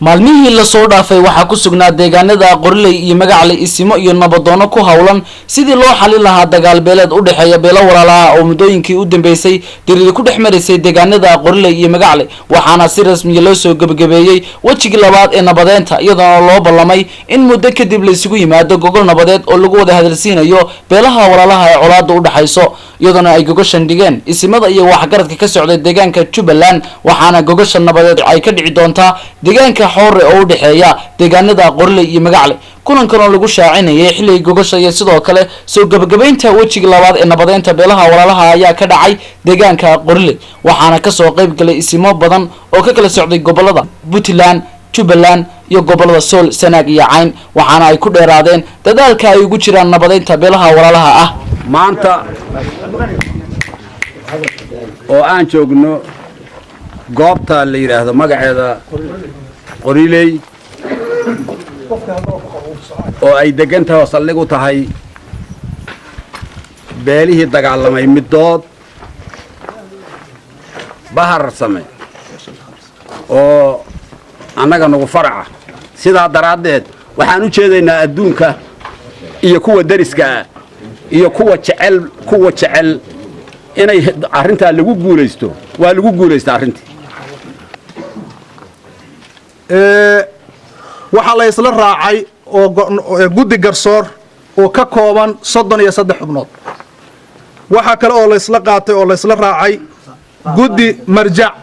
Maalmihii lasoo dhaafay waxaa ku sugnaa deegaanada Qoriley iyo Magacley isimo iyo nabadoono ku howlan sidii loo xalin lahaa dagaal beeleed u dhexeeya beelo walaalaha oo muddooyinkii u dambeysay diriiri ku dhex maraysay deegaanada Qoriley iyo Magacley. Waxaana si rasmiya loo soo gebagabeeyey wejigii labaad ee nabadeynta, iyadoona loo ballamay in muddo kadib la isugu yimaado gogol nabadeed oo lagu wada hadalsiinayo beelaha walaalaha ee colaada u dhexayso, iyadoona ay gogoshan dhigeen isimada iyo waxgaradka ka socday deegaanka Jubbaland. Waxaana gogosha nabadeed ay ka dhici doontaa deegaanka Xoore oo u dhexeeya deegaanada Qoriley iyo Magacle. Kulankan oo lagu shaacinayay xilliga gogosha iyo sidoo kale soo gebagabaynta wejiga labaad ee nabadeynta beelaha walaalaha ayaa ka dhacay deegaanka Qoriley, waxaana kasoo qayb galay isimo badan oo ka kala socday gobolada Puntland, Jubbaland iyo gobolada Sool, Sanaag iyo Cayn. Waxaana ay ku dheeraadeen dadaalka ay ugu jiraan nabadeynta beelaha walaalaha ah. Maanta oo aan joogno goobta la yidhaahdo magaceeda Qoriley, oo ay deggan tahay oo saldhig u tahay beelihii dagaalamay middood Baharsame oo annaga nagu faraca, sidaa daraaddeed waxaan u jeedaynaa adduunka iyo kuwa deriska ah iyo kuwa jecel inay arrintaa lagu guulaysto. Waa lagu guulaysta arrintii. Waxaa la isla raacay oo guddi garsoor oo ka kooban 33 xubnood. Waxaa kale oo la isla qaatay oo la isla raacay guddi marjac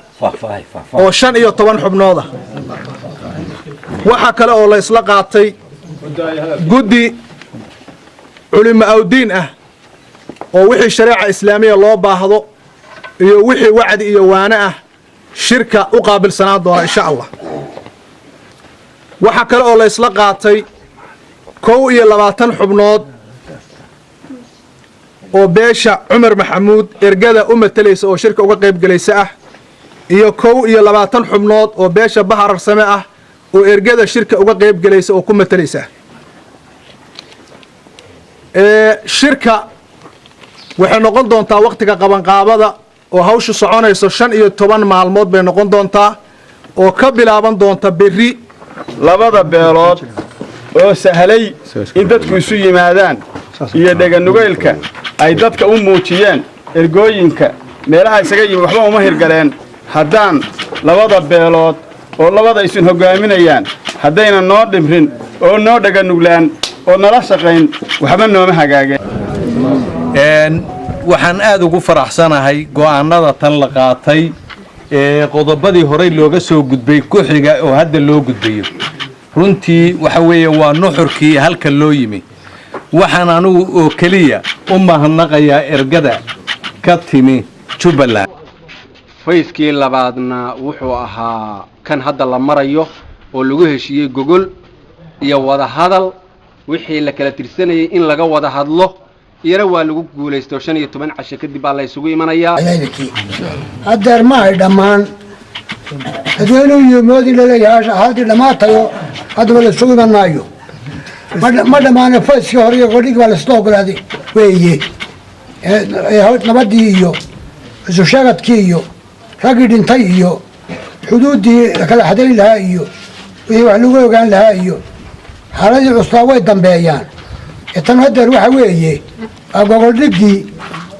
oo 15 xubnood ah. Waxaa kale oo la isla qaatay guddi culimo awdiin ah oo wixii shareeca islaamiya loo baahdo iyo wixii wacdi iyo waane ah shirka u qaabilsanaan doona, insha Allah. Waxaa kale oo la isla qaatay 21 xubnood oo beesha Cumar Maxamuud ergada u matalaysa oo shirka uga qayb gelaysa ah, iyo 21 xubnood oo beesha Bahararsame ah oo ergada shirka uga qayb gelaysa oo ku matalaysa ah. Shirka waxay noqon doontaa wakhtiga qabanqaabada oo hawshu soconayso 15 maalmood bay noqon doontaa, oo ka bilaaban doonta berri. Labada beelood oo sahlay in dadku isu yimaadaan iyo dheganugaylka ay dadka u muujiyeen ergooyinka meelaha isaga yimi, waxba uma hirgaleen haddaan labada beelood oo labada isin hoggaaminayaan haddayna noo dhimrin oo noo dheganuglaan oo nala shaqayn, waxba nooma hagaageen. Waxaan aad ugu faraxsanahay go'aanada tan la qaatay ee qodobadii horey looga soo gudbay ku xiga oo hadda loo gudbayo. Runtii waxa weeye waa nuxurkii halka loo yimi. Waxaan anigu oo keliya u mahadnaqayaa ergada ka timi Jubbaland. Phase-kii labaadna wuxuu ahaa kan hadda la marayo oo lagu heshiiyey gogol iyo wada hadal, wixii la kala tirsanayay in laga wada hadlo, iyana waa lagu guulaysto. 15 casho kadib baa la isugu imanayaa. Haddeer ma ay dhammaan, dadweynuhu yimood in laleeyahay haddii dhammaatayo haddaba la isugu iman maayo. Ma dhammaane, phase-kii hore iyo godhigii baa laisla ogolaaday weeye, nabadii iyo isu sheegadkii iyo raggii dhintay iyo xuduuddii la kala xadayn lahaa iyo wixii wax lagu ogaan lahaa iyo xaaladii cuslaa way dambeeyaan. Tan haddeer waxa weeye gogoldhigii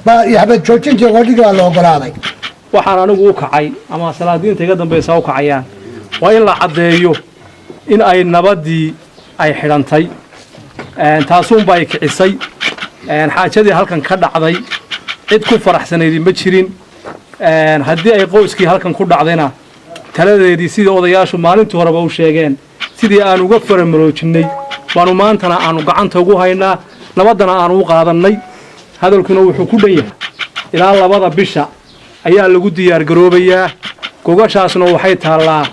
baa iyo xabad joojintii gogoldhigii baa la ogolaaday. Waxaan anigu u kacay ama salaadiinta iga dambaysa u kacayaan waa in la caddeeyo in ay nabaddii ay xidhantay. Taasuunba ay kicisay xaajadii halkan ka dhacday. Cid ku faraxsanaydi ma jirin. Haddii ay qoyskii halkan ku dhacdayna, taladeedii sidii odayaashu maalintii horeba u sheegeen, sidii aan uga faramaroojinnay baanu maantana aanu gacanta ugu haynaa, nabaddana aanu u qaadannay. Hadalkuna wuxuu ku dhan yahay ilaa 2da bisha ayaa lagu diyaargaroobayaa. Gogashaasna waxay taallaa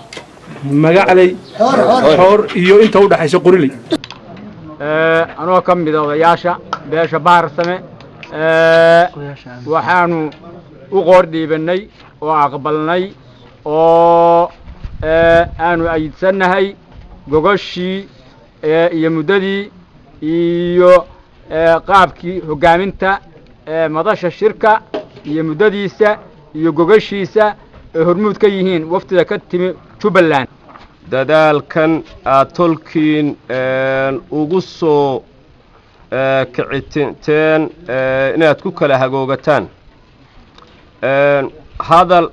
Magacley Xoor iyo inta u dhexaysa Qoriley. Anoo ka mida odayaasha beesha Baharsame, waxaanu u qoor dhiibannay oo aqbalnay oo aanu ayidsannahay gogoshii iyo muddadii iyo qaabkii hoggaaminta madasha shirka iyo muddadiisa iyo gogashiisa ay hormuud ka yihiin waftida ka timi Jubbaland. Dadaalkan aad tolkiin ugu soo kicitinteen inaad ku kala hagoogataan hadal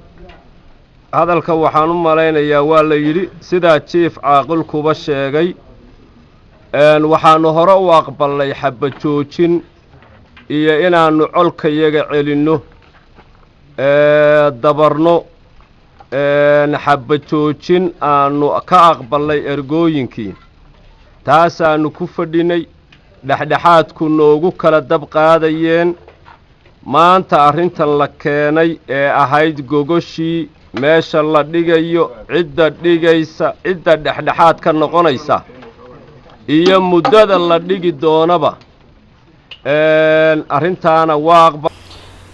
hadalka, waxaan u malaynayaa waa la yidhi sidaa Jiif Caaqilkuba sheegay. Waxaannu hore u aqbalnay xabad joojin iyo inaannu colkayaga celinno, dabarno. Xabad joojin aanu ka aqbalnay ergooyinkii, taasaannu ku fadhinay, dhexdhexaadku noogu kala dab qaadayeen. Maanta arrintan la keenay ee ahayd gogoshii, meesha la dhigayo, cidda dhigaysa, cidda dhexdhexaad ka noqonaysa iyo muddada la dhigi doonaba, arrintaana waa aqba.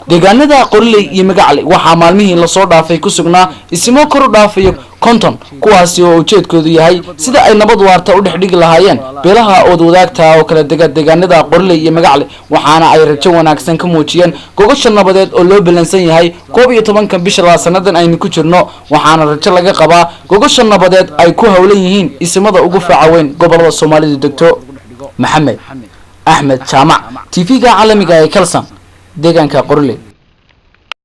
Deegaanada Qoriley iyo Magacle waxaa maalmihii lasoo dhaafay ku sugnaa isimo kor u dhaafayo 50, kuwaasi oo ujeedkoodu yahay sida ay nabad waarta u dhex dhigi lahaayeen beelaha ood wadaagta oo kala dega deegaanada Qoriley iyo Magacle. Waxaana ay rajo wanaagsan ka muujiyeen gogosha nabadeed oo loo balansan yahay 11-ka bisha laa sanadan aynu ku jirno. Waxaana rajo laga qabaa gogosha nabadeed ay ku howlan yihiin isimada ugu faca weyn gobolada Soomaalidu degto. Maxamed Axmed Jaamac, TV-ga caalamiga ee Kalsan, deegaanka Qoriley.